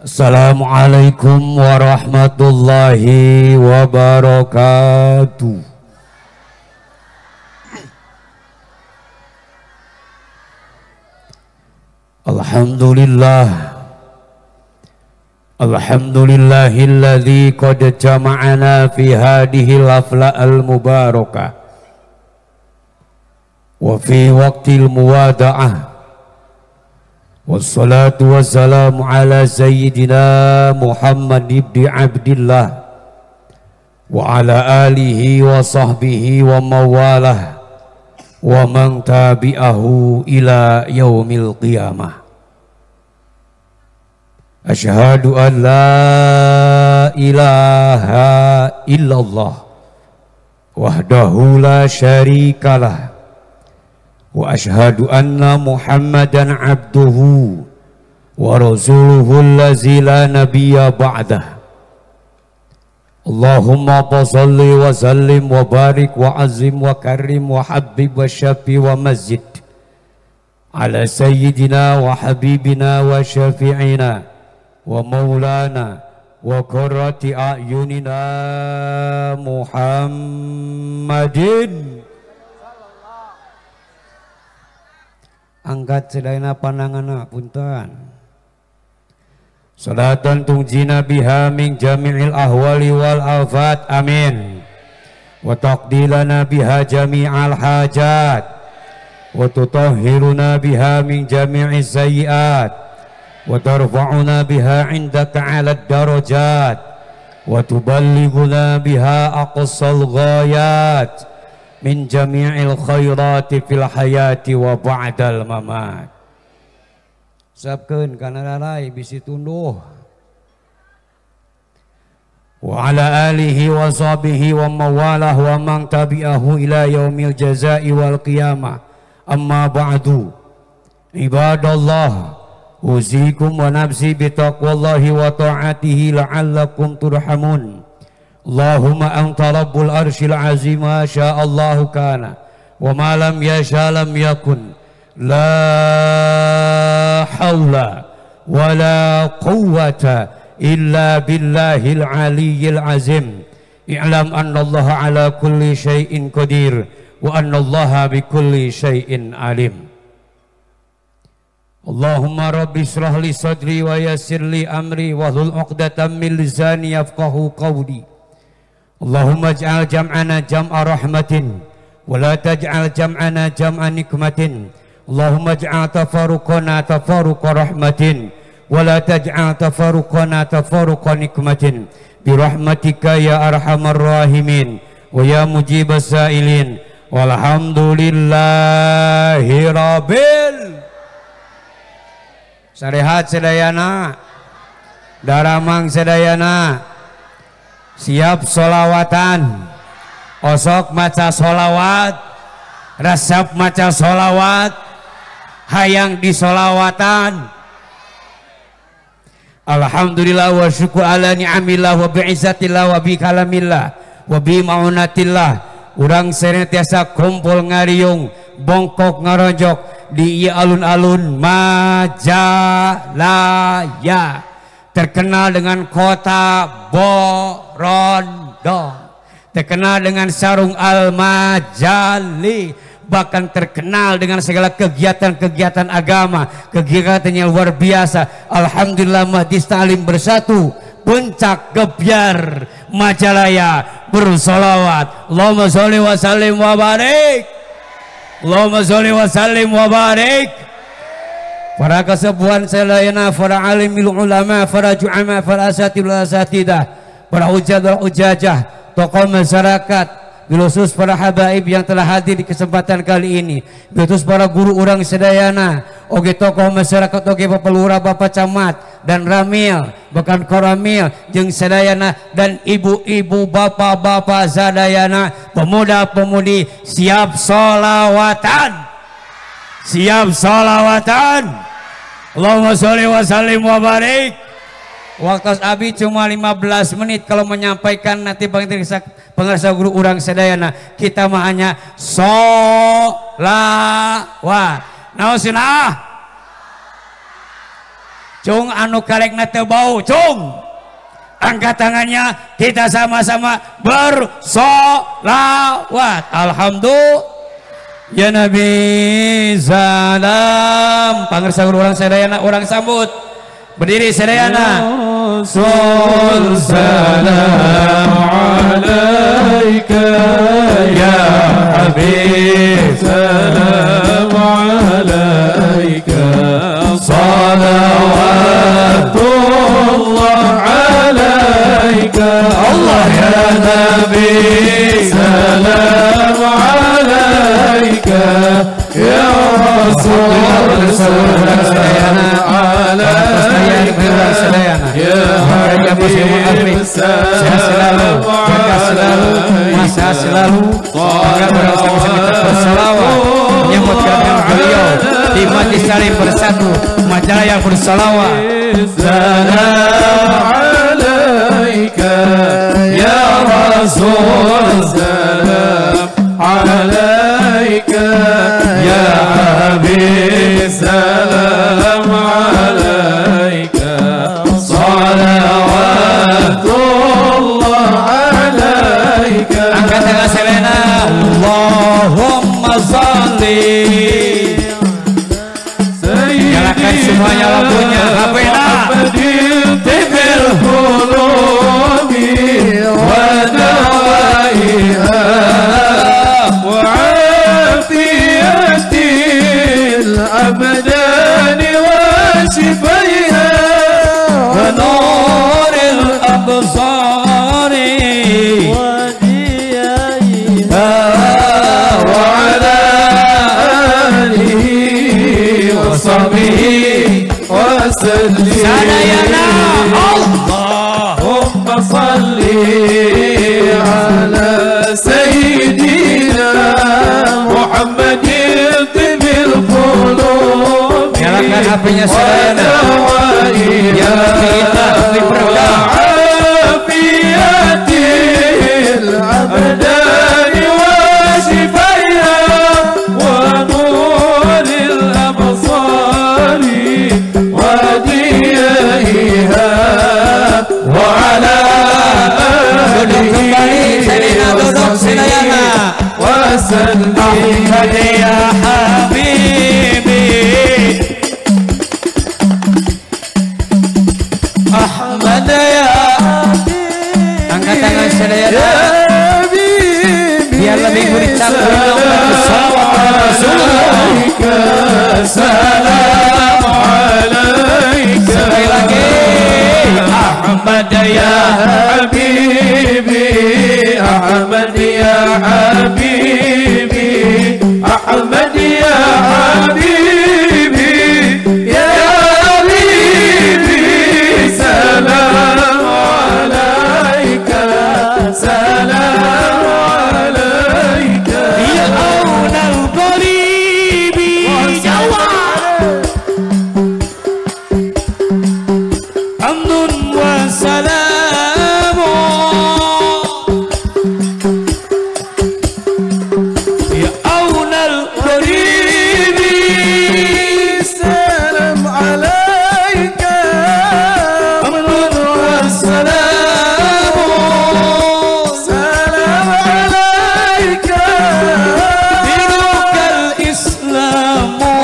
Assalamualaikum warahmatullahi wabarakatuh. Alhamdulillah, alhamdulillahilladzi qad jama'ana fi hadhil hafla al-mubarakah wa fi waqtil muwada'ah. Wassalatu wassalamu ala sayyidina Muhammad ibn Abdillah wa ala alihi wa sahbihi wa mawalah wa man tabi'ahu ila yaumil qiyamah. Asyhadu an la ilaha illallah wahdahu la syarikalah wa asyhadu anna Muhammadan abduhu wa rasuluhu allazi la nabiyya ba'dah. Allahumma salli wa sallim wa barik wa azim wa karim wa habib wa syafi wa mazid ala sayyidina wa habibina wa syafi'ina wa maulana wa qurrati a'yunina Muhammadin. Angkat sedayana pananganna punten. Salatan tunjina biha min jami'il ahwali wal afat, amin. Wa taqdilana biha jami'al hajat wa tutahhiruna biha min jami'is sayyiat wa tarfa'una biha indaka 'ala darajat wa tuballighuna biha aqsal ghayat min jami'il khairati fil hayati wa ba'dal mamat. Sapkeun kana lalai bisi tunduh. Wa ala alihi wa sahbihi wa mawalah wa man tabi'ahu ila yaumil jazai wal qiyamah. Amma ba'du. Ibadallah, uzikum wa nafsi bi taqwallahi wa ta'atihi la'allakum turhamun. Allahumma anta rabbul arsyil azim, ma sya'allahu kana wa ma lam yasha lam yakun. La haula wa la quwwata illa billahil aliyyil azim. I'lam anna Allah ala kulli syai'in qadir wa anna Allah bi kulli syai'in alim. Allahumma rabbi israh li sadri wa yassir li amri wahlul 'uqdatam min lisani yafqahu qawli. Allahumma ij'al jam'ana jam'a rahmatin wa la taj'al jam'ana jam'a nikmatin. Allahumma ij'al tafarruqana tafarruqa rahmatin wa la taj'al tafarruqana tafarruqa nikmatin. Bi rahmatika ya arhamar rahimin wa ya mujibas sa'ilin. Walhamdulillahi rabbil. Sarehat sedayana, daramang sedayana, siap solawatan, osok maca solawat, resep maca solawat, hayang disolawatan. Alhamdulillah wa syukur ala ni'amillah wa bi'izzatillah wa bi kalamillah wa bi ma'unatillah. Urang senantiasa kumpul ngariung, bongkok ngaronjok di alun-alun Majalaya, terkenal dengan kota Borondong, terkenal dengan sarung Al-Majali, bahkan terkenal dengan segala kegiatan-kegiatan agama, kegiatan yang luar biasa. Alhamdulillah Majlis Ta'lim Bersatu Puncak Gebyar Majalaya bersolawat. Allahumma sholli wa sallim wa barik. Allahumma sholli wa sallim wa barik. Para kesepuhan selayana, para alimil ulama, para ju'ama, para asatidul asatidah, para hujjah wal hujjajah, tokoh masyarakat, khusus para habaib yang telah hadir di kesempatan kali ini, khusus para guru urang sedayana, oge tokoh masyarakat, oge bapak lurah, bapak camat dan ramil, bahkan koramil jeung sedayana, dan ibu-ibu, bapak-bapak sadayana, pemuda-pemudi, siap solawatan, siap solawatan. Allahumma sholli wa sallim wa barik. Waktu abi cuma 15 menit kalau menyampaikan nanti pengarsa guru urang sedayana, kita mah hanya solawat. Naosinah. Cung anu karekna teu bau, cung. Angkat tangannya, kita sama-sama bersolawat. Alhamdulillah. Ya Nabi salam. Pangersa urang sadayana, urang sambut. Berdiri sadayana. Rasul salam alaika ya habib, salam alaika, salawatullah alaika, Allah ya Nabi, salam alaika ya Rasul, salam alaika ya Habib, sehat selalu, berkah selalu, masa selalu, agar bersama-sama kita berselawat menyambut kedatangan beliau di Majlis Salim Bersatu Majalaya berselawat. Salam alaika ya Rasul, salam alaika ya Habib, salam alaika, salawatullah alaika. Angkat tangan Selena. Allahumma salli. Nyalakan semuanya lampunya. HP-na. Tibil qulubi wa dawaiha wa afiyatil abdani wa shifaiha wa nuril absari wa diyaiha wa ala alihi wa sahbihi wa sallim. Sadayana. Allahumma salli ala sayyidina Muhammadin tibil qulubi. Nyalakan HP-nya sadayana. Yang lebih indah, lebih berkah. Afiyatil abdani wa shifaiha wa nuril absari wa diyaiha wa ala alihi wa sallim. Ahmad ya Habibi, Ahmad ya Habibi. Angkat tangan sadayana biar lebih bercak bersalawat kepada Rasulullah. Salam alaika. Sekali lagi. Ahmad ya Habibi, Ahmad ya Habibi, Ahmad ya Habibi, ya Habibi, salam alaika, salam alaika ya aunal qaribi jawa. Hamdun wa salamu ya aunal qaribi, salam alaika, hamdun wa salamu, salam alaika, dinukal islamu,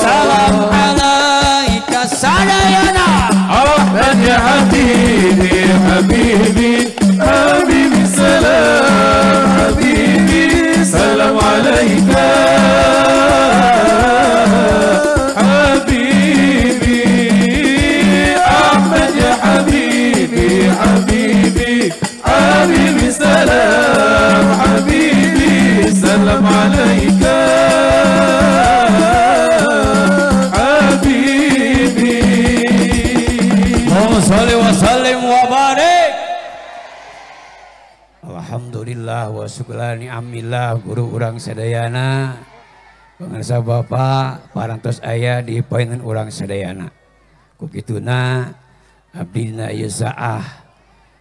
salam alaika sadayana. Ahmad ya Habibi, Habibi, Habibi salam, Habibi salam alaika, Habibi, Ahmad ya Habibi, Habibi, Habibi salam, Habibi salam alaika, Habibi. Allahumma sholli wa sallim wa barik. Alhamdulillah wa syukrani ni'amillah guru urang sadayana. Pangarsa bapak parantos aya di paingan urang sadayana. Ku kituna abdina ieu saah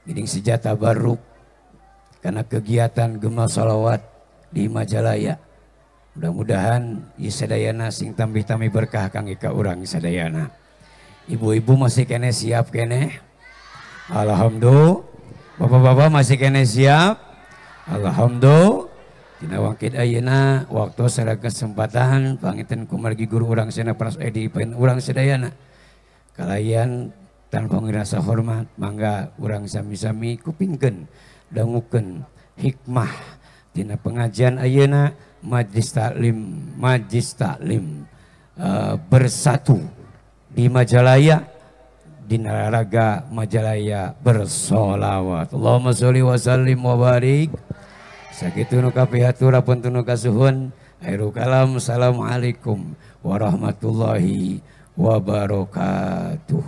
geuning sejata baruk karena kegiatan gema sholawat di Majalaya. Mudah-mudahan sadayana sing tambih-tambih berkah kangge ka urang sadayana. Ibu-ibu masih kene siap kene? Alhamdulillah. Bapak-bapak masih kene siap? Alhamdulillah. Dina wangkid ayeuna waktu sareng kesempatan panginten kumargi guru urang sana Pras Edi pain urang sadayana. Kalayan tanpa ngrasa hormat mangga urang sami-sami kupingkeun dangukeun hikmah dina pengajian ayeuna majlis taklim bersatu di Majalaya dina raga Majalaya bersolawat. Allahumma sholli wa sallim wa barik. Sakitu nu kapihatur apunten nu kasuhun. Akhirul kalam, assalamualaikum warahmatullahi wabarakatuh.